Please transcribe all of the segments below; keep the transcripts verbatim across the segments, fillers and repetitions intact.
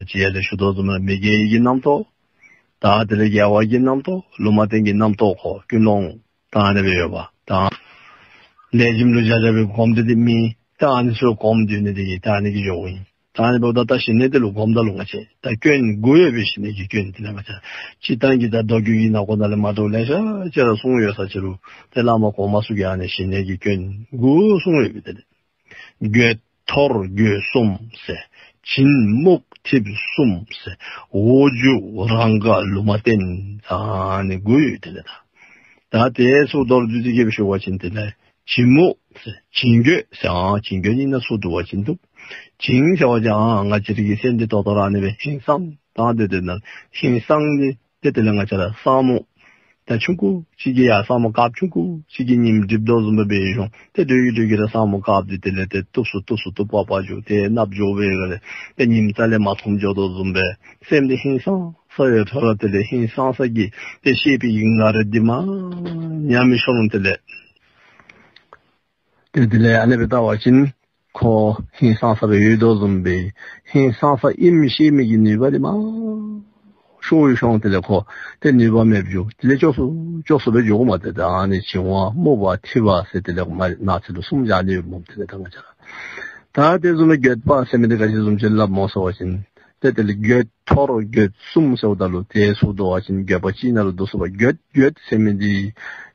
ཅི་ཡ་ལས་ཞུ་དོ་བཟུམ་མི་དགེ་བའི་གི་རྣམ་རྟོག། ད་དེ་ལས་དགེ་བ་གི་རྣམ་རྟོག། ལུང་མ་བསྟན་གྱི་རྣམ་རྟོག་ཁོ་ཀུན་སློང་ད་ཨ་ནི་སྦེ་ཡོདཔ་ད། ལེགས་ཤོམ་ལུ་བཞག་བཞག་སྦེ་གོམས་ཏེ་དེ་མི་ད་ཨ་ནི་ཚུ་གོམས་སྡོད་ནི་དེ་གིས་ད་ཨ་ནི་གིས་འགྱོཝ་ཨིན། ད་ཨ་ནི་འབདཝ་ད་ད་ཞི་གནས་དེ་ལུ་གོམས་ད་ལུ་ང་བཅས་ད་སྐྱོན་དགུ་ཡོད་པའི་ཞི་གནས་ཀྱི་སྐྱོན་དེ་ལས་ང་བཅས་སྤྱིར་བཏང་གི་ད་མདོ་རྒྱུད་ཀྱི་ནང་ཁོ་ན་ལས་མ་འདྲཝ་ལེ་ཤ་ཅིག་ར་གསུངས་ཡོད་ས་ཅིག་རུང་ཏེ་བླ་མ་གོངམ་ཚུ་གིས་ཨ་ནི་ཞི་གནས་ཀྱི་སྐྱོན་དགུ་གསུངས་ཡོད་པའི་དེ་ལས། འགྱོད་འཐོར་འགྱོད་གསུམ་ཟེར། བྱིང་རྨུགས་འཐིབས་གསུམ་ཟེར། འོག་འགྱུ་རང་དགའ་ལུང་མ་བསྟན་ཟེར་ཨ་ནི་དགུ་ཡོད་དེ་ལས་ད། ད་དེ་ཚུ་མདོར་བསྡུས་ཏེ་གི་སྦེ་ཞུ་བ་ཅིན་དེ་ལས་བྱིང་རྨུགས་ཟེར་བྱིང་འགྱོད་ཟེར་ཨ་བྱིང་འགྱོད་གཉིས་ནང་ཚུ་བསྡུ་བ་ཅིན་འདུག། བྱིང་ཟེར་བ་ཅིན་ཨ་ང་བཅས་ར་གི་སེམས་འདི་ཏོག་ཏོ་ར་ཨ་ནི་སྦེ་ཧིང་སངས་ད་སྡོད་དེ་ན་ཧིང་སངས་ཏེ་ཏེ་དེ་ལས་ང་བཅས་ར་ས་སྨུག་ད་ཆུང་ཀུ་ཅིག་གིས་ཡང་ས་སྨུག་དཀརཔོ་ཆུང་ཀུ་ཅིག་གིས་ཉིམ་འགྲིབ་དོ་བཟུམ་སྦེ་འབད་ཡོད་ཤོང་། ཏེ་དེ་གིས་དེ་གིས་ར་ས་སྨུག་དཀརཔོ་འདི་དེ་ལས་ཏེ་སྟུག་སུ་སྟུག་སུ་སྟུག་པག་པ་འགྱོ། ཏེ་གནགཔོ་འགྱོ་བའི་སྒང་ལས་ཏེ་ཉིམ་རྩ་ལས་མ་ཐོནམ་འགྱོ་དོ་བཟུམ་སྦེ་སེམས་འདི་ཧིང་སངས་ས་ཡོད་ཐོག་ར་དེ་ལས་ཧིང་སངས་ས་གི་ཏེ་ཤེས་པའི་ངར་འདི་མ་ཉམས་མི་ཤོར་རུང་དེ་ལས་ཏེ་དེ་ལས་ཨ་ནི་སྦེ་བལྟ་བ་ཅིན་ཁོ་ཧིང་སངས་ས་སྦེ་ཡོད་དོ་བཟུམ་སྦེ་ཧིང་སངས་ས་ཨིནམ་ཤེས་མི་གི་ནུས་པ་འདི་མ་ཤོར་ཡོད་ཤོང་། དེ་ལས་ཁོ་ཏེ་ནུས་པ་མེདཔ་འགྱོ། དེ་ལས་སྐྱོ་སུ་སྐྱོ་སུ་སྦེ་འགྱོཝ་མས། ཏེ་ད་ཨ་ནི་བྱིང་བ་རྨུགས་པ་འཐིབས་པ་ཟེར་དེ་ལས་མ་ནང་ཚིག་ལུ་གསུམ་བཞག་ནི་ཡོདཔ་མས། དེ་ལས་ད་ང་བཅས་ར་ད་དེ་བཟུམ་སྦེ་འགྱོད་པ་ཟེར་མི་འདི་ག་ཅི་བཟུམ་ཅིག་སླབ་སྨོ་ཟེར་བ་ཅིན་ཏེ་དེ་ལས་འགྱོད་འཐོར་འགྱོད་གསུམ་ཟེརཝ་ད་ལུ་དེ་ཚུ་བསྡུ་བ་ཅིན་འགྱོད་པ་གཅིག་ནང་ལུ་བསྡུ་ཚུགས་པས། འགྱོད་འགྱོད་ཟེར་མི་འདི་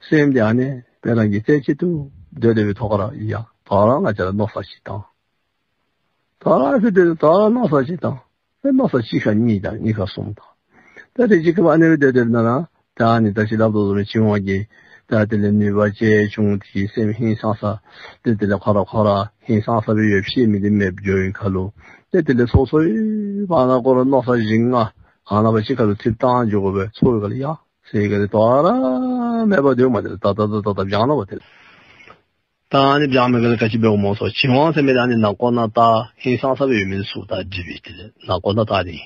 སེམས་འདི་ཨ་ནི་དཔེ་རང་གི་རྩེ་གཅིག་ཏུ་སྡོད་སྡོད་པའི་ཐོག་ཁར་ཡ་ད་ར་ང་བཅས་ར་མནོ་བསམ་ཅིག་བཏང་། ད་ར་ཨ་ནི་སྦེ་སྡོད་ད་ར་མནོ་བསམ་ཅིག་བཏང་། ཨེ་མནོ་བསམ་གཅིག་ཁར་གཉིས་དང་གཉིས་ཁར་གསུམ་དང་། ད་དེ་གཅིག་ཁར་ཨ་ནི་སྦེ་སྡོད་སྡོདཔ་ད་ར་ད་ཨ་ནི་ད་ཅི་སླབ་དོ་བཟུམ་སྦེ་བྱིང་བ་གི་ད་དེ་ལས་ནུས་པ་ཅིག་བྱུང་སྟེ་སེམས་ཧིང་སངས་ས་ཏེ་དེ་ལས་ཁོ་ར་ཁོ་ར་ཧིང་སངས་ས་སྦེ་ཡོདཔ་ཤེས་མི་འདི་མེདཔ་འགྱོ་བའི་ཁར་ལུ་ཏེ་དེ་ལས་སོ་སོའི་བར་ན་ཁོ་ར་མནོ་བསམ་བཞི་ལྔ་ཨ་ནཱ་སྦེ་གཅིག་ཁར་ལུ་འཐིབས་བཏང་འགྱོ་དགོ་པས། ཚོར་བའི་སྒང་ལས་ཡ་ཟེར་བའི་སྒང་ལས་དོ་ར་མེད་པར་སྡོདཔ་མས། དེ་ལས་ད་ད་ད་ད་ད་བྱང་ནུག་པ། དེ་ལས་ད་ཨ་ནི་བྱང་མི་སྒང་ལས་ག་ཅི་འབདཝ་སྨོ་ཟེར་བ་ཅིན་བྱིང་བ་ཟེར་མི་འདི་ཨ་ནི་ནང་ཁོག་ནང་ད་ཧིང་སངས་ས་སྦེ་ཡོད་མི་ཚུ་ད་སྒྲིབ་པའི་དེ་ལས་ནང་ཁོག་ནང་ད་ཨ་ནི།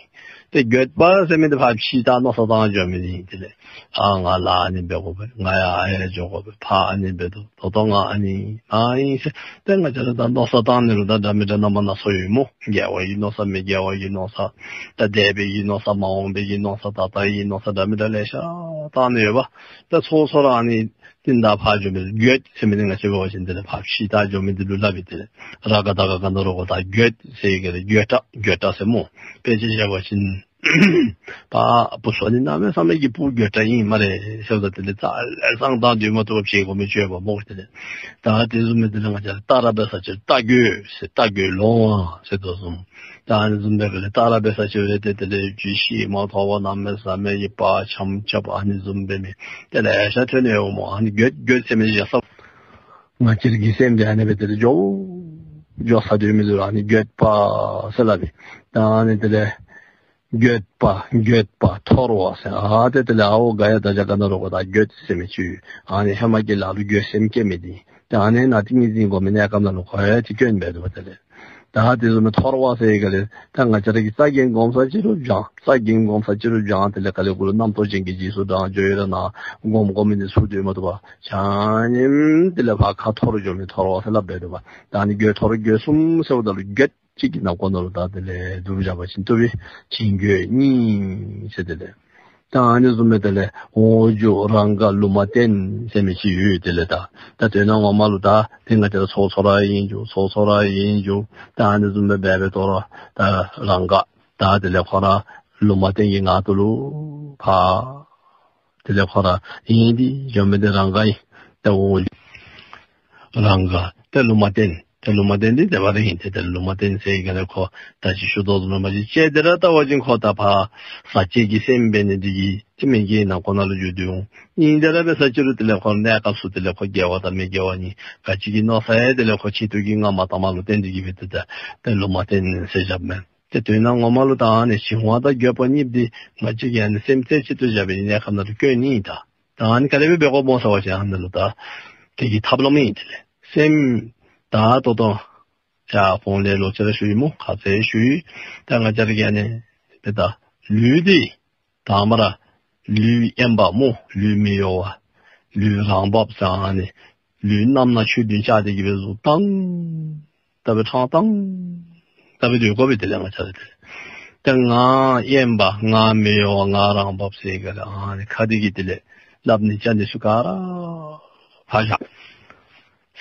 ཏེ་འགྱོད་པ་ཟེར་མི་འདི་ཕར་ཕྱི་ད་མནོ་བསམ་བཏང་འགྱོ་མི་འདི་ཨིན། དེ་ལས་ཨ་ང་ལཱ་ཨ་ནི་འབད་དགོ་པས། ང་ཡང་ཨ་ཡར་འགྱོ་དགོ་པས། ཕར་ཨ་ནི་འབད་དོ། ད་ལྟོ་ང་ཨ་ནི་ཨ་ཨིན་ཟེར་ཏེ་ང་བཅས་ར་ད་མནོ་བསམ་བཏང་ནི་ལུ་ད་འདྲ་མི་འདྲ་རྣམ་པ་སྣ་ཚོགས་ཡོད་སྨོ། དགེ་བ་གི་མནོ་བསམ་མི་དགེ་བ་གི་མནོ་བསམ་ད་འདས་པའི་གི་མནོ་བསམ་མ་འོངས་པའི་གི་མནོ་བསམ་ད་ལྟ་གི་མནོ་བསམ་འདྲ་མི་འདྲ་ལེ་ཤ་བཏང་ནི་ཡོདཔ། ད་སོ་སོ་ར་ཨ་ནི་ཏེ་ད་ཕར་འགྱོ་མི་འགྱོད་ཟེར་མི་འདི་ང་བཅས་འབད་བ་ཅིན་དེ་ལས་ཕར་ཕྱི་ད་འགྱོ་མི་འདི་ལུ་སླབ་ཨིན། དེ་ལས་ར་ག་ད་ག་ག་ན་རོ་ག་ད་འགྱོད་ཟེར་གི་ར་འགྱོད་དྲགས་འགྱོད་དྲགས་ཟེར་སྨོ། དཔེ་ཅིག་བཞག་པ་ཅིན་ཕར་བུ་ཚུ་ནི་གནམ་མེད་ས་མེད་ཀྱི་སྤུ་འགྱོད་དྲགས་ཨིན་སྨ་རེ་ཟེརཝ་ད་དེ་ལས་ད་ལས་བཟང་དང་འདུས་མ་བཏུབ་བྱེད་དགོ་མི་ཅིག་ཡོདཔ་སྨོ། དེ་ལས་ད་དེ་བཟུམ་མའི་དེ་ལས་ང་བཅས་ར་ལྟ་ར་འབད་ས་ཅིག་ལྟ་འགྱོད་ཟེར་ལྟ་འགྱོད་ལོང་བ་ཟེར་དོ་བཟུམ། ད་ཨ་ནི་བཟུམ་སྦེ་གི་ལས་ལྟ་ར་འབད་ས་ཅིག་ར་ཏེ་དེ་ལས་རྒྱུ་ཤེས་མ་ཐོབ་པར་གནམ་མེད་ས་མེད་ཀྱི་བག་འཆམ་རྐྱབ་ཨ་ནི་བཟུམ་སྦེ་མི་དེ་ལེ་ཤ་ཐོན་ནི་ཡོད་སྨོ། ཨ་ནི་འགྱོད་འགྱོད་ཟེར་མི་ཡ་ས་ང་བཅས་ར་གི་སེམས་འདི་ཨ་ནི་སྦེ་དེ་ལས་འགྱོ་འགྱོ་ས་སྡོད་མི་ལུ་ཨ་ནི་འགྱོད་པ་ཟེར་སླབ་ཨིན། ད་ཨ་ནི་དེ་ལས་འགྱོད་པ་འགྱོད་པ་འཐོར་བ་ཟེར་ཨ་ཏེ་དེ་ལས་ཨའོ་ག་ཡ་ད་ཅ་ག་ན་རོ་ག་ད་འགྱོད་ཟེར་མི་ཅིག་ཡོད། ཨ་ནི་ཧེ་མ་གི་ལཱ་ལུ་འགྱོད་སེམས་སྐྱེ་མི་འདི་ད་ཨ་ནི་ནང་ཏིང་ངེ་འཛིན་སྒོམ་མི་གནས་སྐབས་ནང་ལུ་ཁོ་ཡང་ཏེ་སྐྱོན་འབད་དོ་བ། དེ་ལས་ད་དེ་བཟུམ་མའི་འཐོར་བ་ཟེར་གི་ལས་ད་ང་བཅས་ར་གིས་རྩ་འགེངས་སྒོམ་ས་ཅིག་རུང་བྱང་རྩ་འགེངས་སྒོམ་ས་ཅིག་རུང་བྱང་དེ་ལས་ག་ལས་གུ་ལུ་རྣམ་རྟོག་ཅན་གྱི་རྗེས་སུ་འབྲང་འགྱོ་ཡི་ར་ནཱ་སྒོམ་སྒོམ་མི་འདི་ཚུར་སྡོད་མ་བཏུབ་པར་ཆ་མཉམ་དེ་ལས་ཕར་ཁ་འཐོར་འགྱོ་མི་འཐོར་བ་ཟེར་སླབ་འབད་དོ་བ། ད་ཨ་ནི་འགྱོད་འཐོར་འགྱོད་གསུམ་ཟེརཝ་ད་ལུ་འགྱོད་གཅིག་གི་ནང་ཁོག་ནང་ལུ་ད་དེ་ལས་བསྡུ་བཞག་པ་ཅིན་བཏུབ་པས། བྱིང་འགྱོད་གཉིས་ཟེར་དེ་ལས། ད་ཨ་ནི་བཟུམ་སྦེ་དེ་ལས་འོག་འགྱུ་རང་དགའ་ལུང་མ་བསྟན་ཟེར་མི་ཅིག་ཡོད། དེ་ལས་ད་ད་དོན་ངོ་མ་ལུ་ད་དེ་ང་བཅས་ར་ཚོགས་ཚོགས་ར་ཨིན་འགྱོ་ཚོགས་ཚོགས་ར་ཨིན་འགྱོ། ད་ཨ་ནི་བཟུམ་སྦེ་འབད་འབད་དོ་ར་ད་རང་དགའ་ད་དེ་ལས་ཁོ་ར་ལུང་མ་བསྟན་གྱི་ངང་དུ་ལུ་ཕར་དེ་ལས་ཁོ་ར་ཨིན་ཏེ་འགྱོ་མི་འདི་རང་དགའ་ཨིན། ད་འོག་འགྱུ་རང་དགའ་ཏེ་ལུང་མ་བསྟན། ཏེ་ལུང་མ་བསྟན་འདི་དེ་སྦེ་ར་ཨིན། ཏེ་ཏེ་ལུང་མ་བསྟན་ཟེར་གི་ལས་ཁོ་ད་ཅི་ཞུ་དོ་བཟུམ་མ་གཞི་བཅད་དེ་ར་བལྟ་བ་ཅིན་ཁོ་ད་ཕར་ཟག་བཅས་ཀྱི་སེམས་འབད་ནི་འདི་གིས་ཏེ་མི་དགེ་ནང་ཁོག་ནང་ལུ་འགྱོ་དོ་འོང་། ཨིན་དེ་ར་འབད་ས་ཅིག་རུང་དེ་ལས་ཁོ་གནས་སྐབས་སུ་དེ་ལས་ཁོ་དགེ་བ་དང་མི་དགེ་བ་གཉིས་ག་ཅི་གི་མནོ་བསམ་ཡང་དེ་ལས་ཁོ་ཆེད་དུ་གི་ང་མ་བཏངམ་ལུ་བརྟེན་ཏེ་གི་སྦེ་ཏེ་ད་ཏེ་ལུང་མ་བསྟན་ཟེར་བཞགཔ་མས། ཏེ་དོན་ངོ་མ་ལུ་ད་ཨ་ནི་བྱིང་བ་དང་འགྱོད་པ་གཉིས་འདི་ང་བཅས་ཀྱིས་ཨ་ནི་སེམས་རྩེ་གཅིག་ཏུ་བཞག་པའི་གནས་སྐབས་ནང་ལུ་སྐྱོན་ཨིན་ད། ད་ཨ་ནི་ག་དེ་སྦེ་འབད་དགོཔ་སྨོ་ཟེར་བ་ཅིན་ཨ་ནི་ལུ་ད་དེ་གི་ཐབས་ལམ་ཨིན། དེ་ལས་སེམས་ད་ད་ལྟོ་ཡར་གོང་ལས་ལོག་ཅི་ར་ཞུ་ཡི་སྨོ། ཁ་ཙ་ཞུ་ཡི། ད་ང་བཅས་ར་གིས་ཨ་ནི་འབདཝ་ད་ལུས་འདི་དང་པ་ར་ལུས་དབེན་པ་སྨོ། ལུས་མི་གཡོ་བ་ལུས་རང་བབས་ཟེར་ཨ་ནི་ལུས་རྣམ་སྣང་ཆོས་བདུན་བཅའ་སྟེ་གི་སྦེ་གཟུགས་ཐང་ད་སྦེ་ཕྲང་ཐང་ད་སྦེ་སྡོད་དགོ་པས། དེ་ལས་ང་བཅས་ར་དེ་ ཏེ་ང་དབེན་པ་ང་མི་གཡོ་བ་ང་རང་བབས་ཟེར་ག་ལས་ཨ་ནི་ཁ་འདི་གིས་དེ་ལས་སླབ་ནི་བཅའ་ནི་ཚུ་ག་ར་ཕར་བཞག།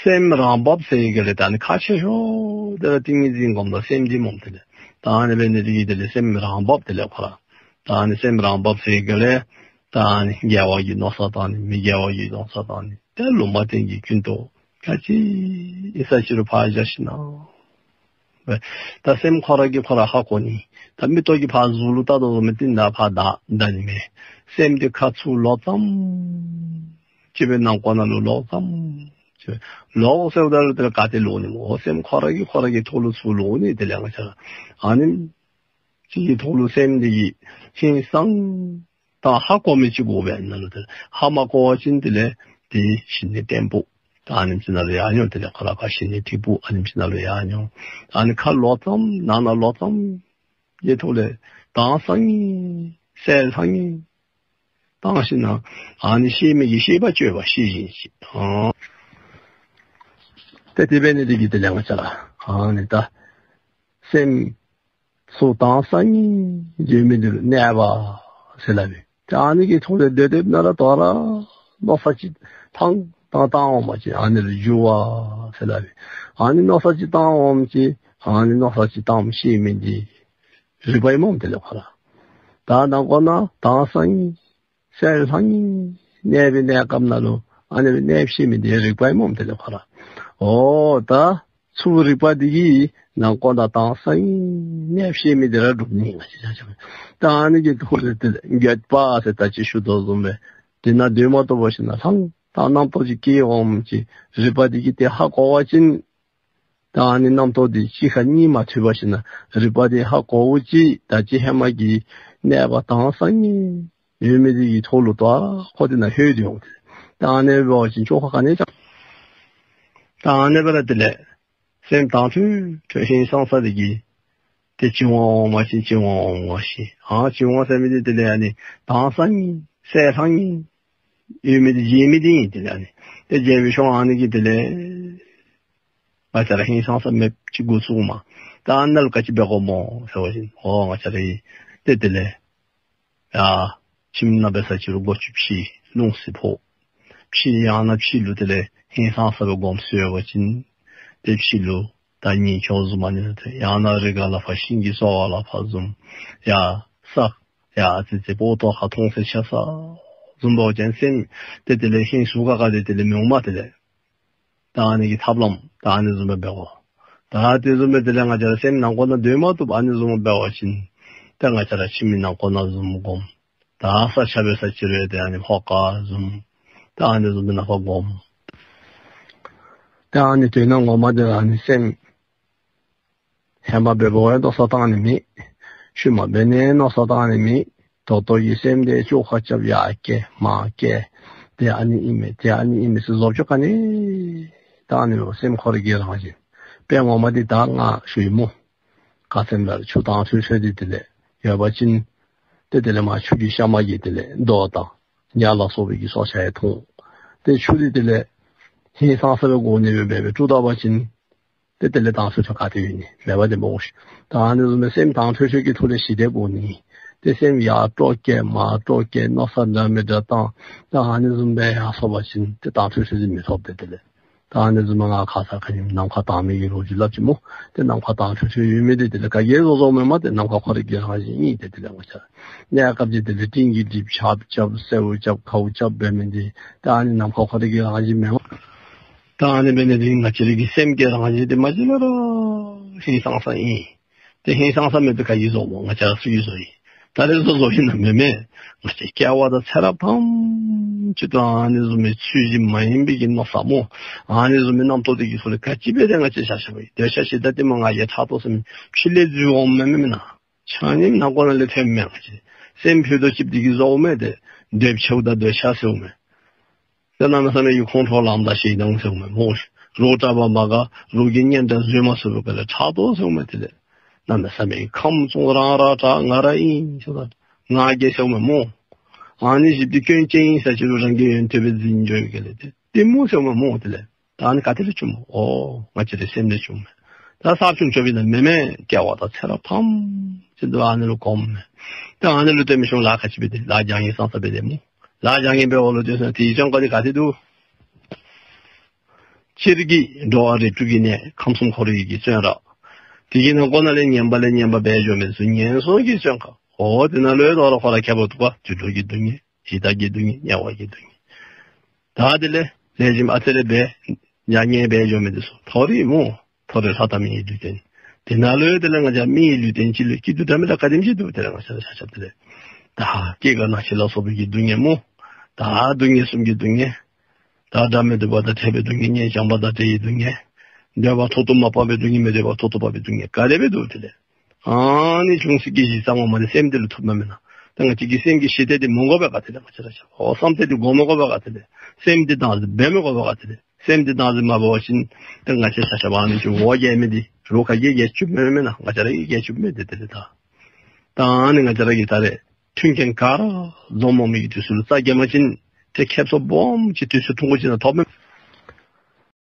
སེམས་རང་བབས་ཟེར་ག་ལས་ད་ཨ་ནི་ཁག་ཆེ་ཤོས་དེ་ར་ཏིང་ངེ་འཛིན་སྒོམ་ད་སེམས་འདི་སྨོ་དེ་ལས། ད་ཨ་ནི་འབད་ནི་འདི་གིས་དེ་ལས་སེམས་རང་བབས་དེ་ལས་ཁོ་ར། ད་ཨ་ནི་སེམས་རང་བབས་ཟེར་ག་ལས་ད་ཨ་ནི་དགེ་བ་གི་མནོ་བསམ་བཏང་ནི་མི་དགེ་བ་གི་མནོ་བསམ་བཏང་ནི་ཏེ་ལུང་མ་བསྟན་གྱི་ཀུན་རྟོག་ག་ཅི་ཨིན་ས་ཅི་རུང་ཕར་བཞག་ཞིནམ་ལས། ད་སེམས་ཁོ་ར་གིས་ཁོ་ར་ཧ་གོ་ནི། ད་མིག་ཏོ་གིས་ཕར་གཟུགས་ལུ་བལྟ་དོ་བཟུམ་སྦེ་ཏེ་ད་ཕར་བལྟ་བལྟ་ནི་མེན། སེམས་འདི་ཁ་ཚུར་ལོག་ཙམ་ཅིག་སྦེ་ནང་ཁོག་ནང་ལུ་ལོག་ཙམ་ཅིག་སྦེ་ལོག་ཟེརཝ་ད་ལུ་དེ་ལས་ག་ཏེ་ལོག་ནི་སྨོ། སེམས་ཁོ་ར་གིས་ཁོ་ར་གི་ཐོག་ལུ་ཚུར་ལོག་ནི། དེ་ལས་ང་བཅས་ར་ཨ་ནི་ཅིག་གི་ཐོག་ལུ་སེམས་འདི་གིས་ཧིང་སངས་ད་ཧ་གོ་མི་ཅིག་དགོ་པས། ནང་ལུ་དེ་ལས་ཧ་མ་གོ་བ་ཅིན་དེ་ལས་དེ་ཞི་གནས་བརྟན་པོ་ད་ཨ་ནེམ་ཅིག་ནང་ལུ་ཡར་འགྱོ། དེ་ལས་ཁོ་ར་ཕར་ཞི་གནས་ཐིབས་པོ་ཨ་ནེམ་ཅིག་ནང་ལུ་ཡར་འགྱོ། ཨ་ནི་ཁ་ལོག་ཙམ་ནང་ན་ལོག་ཙམ་གྱི་ཐོག་ལས་དྭངས་སང་ངེ་གསལ་ལྷང་ངེ་བཏང་ཞིནམ་ལས་ཨ་ནི་ཤེས་མི་གི་ཤེས་པ་སྤྱོད་པ་ཤེས་བཞིན་ཅིག་ཨ་ཏེ་དེ་འབད་ནི་འདི་གིས་དེ་ལས་ང་བཅས་ར་ཨ་ནི་ད་སེམས་ཚུར་དྭངས་སང་ངེ་ཡོད་མི་འདི་ལུ་གནས་པ་ཟེར་སླབ་ཨིན། ཏེ་ཨ་ནི་གི་ཐོག་ལས་སྡོད་སྡོདཔ་ནང་ར་དོ་རུང་མནོ་བསམ་ཅིག་བཏང་བཏང་བཏང་འོངམ་ཅིག་ཨ་ནི་ལུ་འགྱུ་བ་ཟེར་སླབ་ཨིན། ཨ་ནི་མནོ་བསམ་ཅིག་བཏང་འོངམ་ཅིག་ཨ་ནི་མནོ་བསམ་ཅིག་བཏངམ་ཤེས་མི་འདི་རིག་པ་ཨིན་སྨོ། དེ་ལས་ཁོ་ར་ད་ནང་ཁོག་ནང་དྭངས་སང་ངེ་གསལ་ལྷང་ངེ་གནས་པའི་གནས་སྐབས་ནང་ལུ་ཨ་ནི་སྦེ་གནས་ཤེས་མི་འདི་རིག་པ་ཨིན་སྨོ། དེ་ལས་ཁོ་ར་འོ་ད་ཚུར་རིག་པ་འདི་གིས་ནང་ཁོག་ནང་དྭངས་སང་ངེ་གནས་ཤེས་མི་འདི་ར་སྒྲུབ་ནི་ང་བཅས་ཆ་ཁྱབ། ད་ཨ་ནི་གི་ཐོག་ལས་དེ་ལས་འགྱོད་པ་ཟེར་ད་ཅི་ཞུ་དོ་བཟུམ་སྦེ་དེ་ནང་སྡོད་མ་བཏུབ་པར་ཞིནམ་ལས་ལྷང་ད་རྣམ་རྟོག་ཅིག་སྐྱེ་འོངམ་ཅིག་རིག་པ་འདི་གིས་དེ་ཧ་གོ་བ་ཅིན་ད་ཨ་ནི་རྣམ་རྟོག་འདི་གཅིག་ཁར་གཉིས་མ་མཐུད་པར་ཞིནམ་ལས་རིག་པ་འདི་ཧ་གོཝ་ཅིག་ད་ཅི་ཧེ་མ་གི་གནས་པ་དྭངས་སང་ངེ་ཡོད་མི་འདི་གི་ཐོག་ལུ་དོ་རུང་ཁོ་དེ་ནང་ལྷོད་དེ་འོང་། ད་ཨ་ནི་འབད་བ་ཅིན་བཅོས་ཁ་ག་ནི་ཡང་ད་ཨ་ནི་འབད་རུང་དེ་ལས་སེམས་དྭངས་འཕྲོས་འཕྲོས་ཧིང་སངས་ས་འདི་གིས་ཏེ་བྱིང་བ་འོངམ་ཅིག་བྱིང་བ་འོངམ་ཅིག་ཨ་བྱིང་བ་ཟེར་མི་འདི་དེ་ལས་ཨ་ནི་དྭངས་སང་ངེ་གསལ་ལྷང་ངེ་ཡོད་མི་འདི་བརྗེད་མི་འདི་ཨིན། དེ་ལས་ཨ་ནི་ཏེ་བརྗེད་པའི་ཤུལ་ཨ་ནི་གིས་དེ་ལས་ང་བཅས་ར་ཧིང་སངས་ས་མེདཔ་ཅིག་འགོ་བཙུགས་མས། ད་ཨ་ནཱ་ལུ་ག་ཅི་འབད་དགོཔ་སྨོ་ཟེར་བ་ཅིན་འོ་ང་བཅས་ར་ཏེ་དེ་ལས་ཡ་ཁྱིམ་ནང་འབད་ས་ཅི་རུང་སྒོ་ཅིག་ཕྱེ་ལྷུང་བཟེད་ཕོག། ཕྱེ་ཡང་ན་ཕྱི་ལུ་དེ་ལས་ཧིང་སངས་ས་སྦེ་སྒོམ་ཚུགས་པ་ཅིན་ཏེ་ཕྱི་ལུ་ད་ཉིན་ཆོས་བཟུམ་ཨ་ནི་ཏེ་ཡང་ན་རི་ཁ་ལ་ཕར་ཤིང་གི་ཚོ་བ་ལ་ཕར་བཟུམ་ཡ་ས་ཡ་ཨ་ཙི་ཙི་པོ་ཏོ་ཁ་མཐོང་ཚད་ཆ་ས་བཟུམ་འབད་བ་ཅིན་སེམས་ཏེ་དེ་ལས་ཧིང་ཚུ་ག་ག་ཏེ་དེ་ལས་མི་འོང་མས། དེ་ལས་ད་ཨ་ནི་གི་ཐབས་ལམ་ད་ཨ་ནི་བཟུམ་སྦེ་འབད་དགོ། ད་དེ་བཟུམ་སྦེ་དེ་ལས་ང་བཅས་ར་སེམས་ནང་ཁོག་ནང་སྡོད་མ་བཏུབ་ཨ་ནི་བཟུམ་སྦེ་འབད་བ་ཅིན་ཏེ་ང་བཅས་ར་ཁྱིམ་གྱི་ནང་ཁོག་ནང་བཟུམ་སྒོམ། ད་ས་ཆ་འབད་ས་ཅི་རུང་ཏེ་ཨ་ནི་ཧོ་ཀ་བཟུམ་ད་ཨ་ནི་བཟུམ་སྦེ་ནང་ཕར་སྒོམ། ད་ཨ་ནི་དོན་དག་ངོ་མ་འདི་ཨ་ནི་སེམས་ཧེ་མ་འབདཝ་ཡང་མནོ་བསམ་བཏང་ནི་མེད། ཤུལ་མ་འབད་ནི་མནོ་བསམ་བཏང་ནི་མེད། ད་ལྟོ་གི་སེམས་འདི་བཅོས་ཁ་རྐྱབ་ཡར་བསྐྱལ་མར་བསྐྱལ། དེ་ཨ་ནི་ཨིན་མས་དེ་ཨ་ནི་ཨིན་མས་ཟེར་བཟོ་བཅོས་ག་ནི་བཏང་ནི་མེད། སེམས་ཁོ་ར་གི་རང་བཞིན། དཔེ་ངོ་མ་འདི་ད་ང་ཞུ་ཡི་སྨོ། ཁ་སེམས་ལ་ཆུ་དྭངས་འཕྲོས་འཕྲོས་འདི་དེ་ལས་ཡོད་པ་ཅིན་ཏེ་དེ་ལས་མར་ཆུ་གི་གཤམ་གྱི་དེ་ལས་རྡོ་དང་ཉ་ལ་སོགས་པའི་གི་སྲོག་ཆགས་ཡང་མཐོང་། ཏེ་ཆུ་འདི་དེ་ལས་ཧིང་སངས་ས་སྦེ་སྒོ་ནི་སྦེ་འབད་སྦེ་བཀྲུ་ད་པ་ཅིན་ཏེ་དེ་ལས་དྭངས་འཕྲོས་འཕྲོས་ག་ཏེ་ཡོད་ནི་མེད་པ་དེ་སྨོ་ཤིག། ད་ཨ་ནི་བཟུམ་སྦེ་སེམས་དྭངས་འཕྲོས་འཕྲོས་ཀྱི་ཐོག་ལས་ཞི་བདེ་དགོ་ནི། ཏེ་སེམས་ཡར་དཀྲོག་བསྐྱལ་མར་དཀྲོག་བསྐྱལ་མནོ་བསམ་འདྲ་མི་འདྲ་བཏང་། ད་ཨ་ནི་བཟུམ་སྦེ་ཡར་སོང་པ་ཅིན་ཏེ་དྭངས་འཕྲོས་འཕྲོས་འདི་མི་ཐོབ་སྟེ་དེ་ལས། ད་ཨ་ནི་བཟུམ་སྦེ་ང་ཁ་ཙ་ཁ་ཉིནམ་ནམ་མཁའ་དྭངས་མའི་གི་ལོ་རྒྱུས་སླབ་ཅི་སྨོ། ཏེ་ནམ་མཁའ་དྭངས་འཕྲོས་འཕྲོས་ཡོད་མི་འདི་དེ་ལས་ག་གིས་བཟོ་བཟོཝ་མེན་མས། ཏེ་ནམ་མཁའ་ཁོ་ར་གི་རང་བཞིན་ཨིན། ཏེ་དེ་ལས་ང་བཅས་གནས་སྐབས་ཅིག་དེ་ལས་སྤྲིན་གྱི་རྡིབ་ཆརཔ་རྐྱབ་སེརཝ་རྐྱབ་གའུ་རྐྱབ་འབད་མི་འདི་ད་ཨ་ནི་ནམ་མཁའ་ཁོ་ར་གི་རང་བཞིན་མེན་མས། ད་ཨ་ནི་འབད་ནི་འདི་ང་བཅས་ར་གི་སེམས་ཀྱི་རང་བཞིན་འདི་མ་གཞི་ལས་ར་ཧིང་སངས་ས་ཨིན། ཏེ་ཧིང་སངས་ས་མེད་པའི་ག་གིས་བཟོཝ་སྨོ། ང་བཅས་ར་ཚུ་གིས་བཟོ་ཡི། ད་རེས་བཟོ་བཟོཝ་ཨིན་ན་མེན་མས། ང་བཅས་སྐྱེ་བ་དང་ཚེ་རབས་ཐམས་ཅད་དུ་ཨ་ནི་བཟུམ་མའི་ཚུལ་བཞིན་མ་ཡིན་པའི་གི་མནོ་བསམ་སྨོ། ཨ་ནི་བཟུམ་མའི་རྣམ་རྟོག་འདི་གི་ཚུལ་ལས་ག་ཅི་འབད་དེ་ང་བཅས་ཆ་ཁྱབ་ཀྱིས་འདོད་ཆགས་ཞེ་སྡང་གཏི་མུག་ང་རྒྱལ་ཕྲག་དོག་ཟེར་མི་ཕྱི་ལས་འཛུལ་འོངམ་མེན་མེན་ན། ཆ་མཉམ་ནང་ཁོག་ནང་ལས་ཐོནམ་མས། ང་བཅས་སེམས་ཕུད་རྡོག་གཅིགཔོ་འདི་གིས་བཟོཝ་མས། ཏེ་འདོད་ཆགས་དང་འདོད་ཆགས་ཟེརཝ་མས། ཏེ་གནམ་མེད་ས་མེད་ཀྱི་ཁོང་ཁྲོ་ལངམ་ད་ཞེ་སྡང་ཟེརཝ་མས་སྨོ་ཤིག། རོགས་དྲག་པ་མ་དགའ་རོགས་ཀྱི་གཉེན་དྲག་བཟོད་མ་ཚུགས་པའི་སྒང་ལས་ཕྲག་དོག་ཟེརཝ་མས། དེ་ལས་གནམ་མེད་ས་མེད་ཀྱི་ཁམས་གསུམ་རང་ར་དྲག་ང་ར་ཨིན་ཟེརཝ་ད་ང་རྒྱལ་ཟེརཝ་མས་སྨོ། ཨ་ནི་བཞི་པོ་འདི་སྐྱོན་ཅན་ཨིན་ས་ཅི་རུང་རང་གི་ཡོན་ཏན་སྦེ་འཛིན་འགྱོ་བའི་སྒང་ལས་ཏེ་གཏི་མུག་ཟེརཝ་མས་སྨོ། དེ་ལས་ད་ཨ་ནི་ག་ཏེ་ལས་བྱུངམ་སྨོ། འོ་ང་བཅས་རའི་སེམས་ལས་བྱུངམ་མས། ད་གསར་བྱུང་བྱུངམ་ཨིན་ན་མེན་མས། སྐྱེ་བ་དང་ཚེ་རབས་ཐམས་ ཏེ་ཨ་ནི་ལུ་གོམས། ཏེ་ཨ་ནི་ལུ་བརྟེན་མི་ཤོང་ལཱ་ཁག་ཅིག་འབད་དེ་ལཱ་རྒྱག་ནི་སང་ས་འབད་དེ་སྨོ། ལཱ་རྒྱག་ནི་འབདཝ་ལུ་དེ་སོང་དེའི་སྐྱོན་ཁ་དེ་ག་ཏེ་འདུག། སྤྱིར་གྱིས་འགྲོ་བ་རིགས་དྲུག་གི་གནས་ཁམས་གསུམ་འཁོར་བའི་གི་བཙོན་ར། དེ་གི་ནང་ཁོ་ན་ལས་ངན་པ་ལས་ངན་པ་འབད་འགྱོ་མི་ཚུ་ངན་སོང་གི་བཙོན་ཁང་། འོ་དེ་ནང་ལུ་ཡང་དོ་རུང་ཁོ་ར་ཁྱད་པར་འདུག་པ། དུད་འགྲོ་གི་སྡུག་བསྔལ། ཡི་དྭགས་ཀྱི་སྡུག་བསྔལ། དམྱལ་བ་གི་སྡུག་བསྔལ། ད་དེ་ལས་ལེགས་ཤོམ་ཨ་ཙི་རེ་འབད་ཡ་ངན་འབད་འགྱོ་མི་དེ་ཚུ་མཐོ་རིས་སྨོ། མཐོ་རིས་ལྷ་དང་མིའི་ལུས་རྟེན། དེ་ནང་ལུ་ཡང་དེ་ལས་ང་བཅས་མིའི་ལུས་རྟེན་ཅིག་ལུ་སྐྱིད་སྡུག་འདྲ་མི་འདྲ་ག་དེམ་ཅིག་འདུག། དེ་ལས་ང་བཅས་ར་ཆ་ཁྱབ་དེ་ལས་ད་སྐྱེ་རྒ་ན་འཆི་ལ་སོགས་པའི་གི་སྡུག་བསྔལ་སྨོ། ད་སྡུག་བསྔལ་གསུམ་གྱི་སྡུག་བསྔལ། ད་དགྲ་མི་སྡུག་པ་དང་ཕྲད་པའི་སྡུག་བསྔལ། གཉེན་བྱམས་པ་དང་བྲལ་བའི་སྡུག་བསྔལ། འདོད་པ་ཐོག་ཏུ་མ་བབས་པའི་སྡུག་བསྔལ། མི་འདོད་པ་ཐོག་ཏུ་བབས་པའི་སྡུག་བསྔལ། ག་དེ་སྦེ་འདུག། དེ་ལས་ཨ་ནི་འབྱུང་སའི་གི་གཞི་རྩ་ངོ་མ་དེ་སེམས་དེ་ལུ་ཐུགཔ་མེན་ན། ད་ང་བཅས་ཀྱི་སེམས་ཀྱི་ཞི་བདེ་དེ་མི་དགོ་པས་ག་དེ་ལས་ང་བཅས་ར་ཆ་ཁྱབ། ཨོ་བསམ་གཏན་དེ་དགོ་མི་དགོ་པས་ག་དེ་ལས། སེམས་དེ་བདག་འཛིན་འབད་མི་དགོ་པས་ག་དེ་ལས། སེམས་དེ་བདག་འཛིན་མ་འབད་བ་ཅིན་ད་ང་བཅས་ཆ་ཁྱབ་ཨ་ནི་ཅིག་འོ་བརྒྱལ་མི་དེ་རོགས་ཁ་གིས་བརྒལ་བཅུག་མི་མེན་ན། ང་བཅས་ར་གིས་བརྒལ་བཅུག་མི་དེ་དེ་ལས་ད། ད་ཨ་ནི་ང་བཅས་ར་གིས་ད་རེས་མཐུན་རྐྱེན་ག་ར་འཛོམས་འོང་མི་གི་དུས་ཚོད་ལུ་རྩ་འགེངས་པ་ཅིན་ཏེ་ཁེབ་སང་སྦོམ་ཅིག་དུས་ཚོད་ཐུང་ཀུ་ཅིག་ནང་ཐོབ་མི་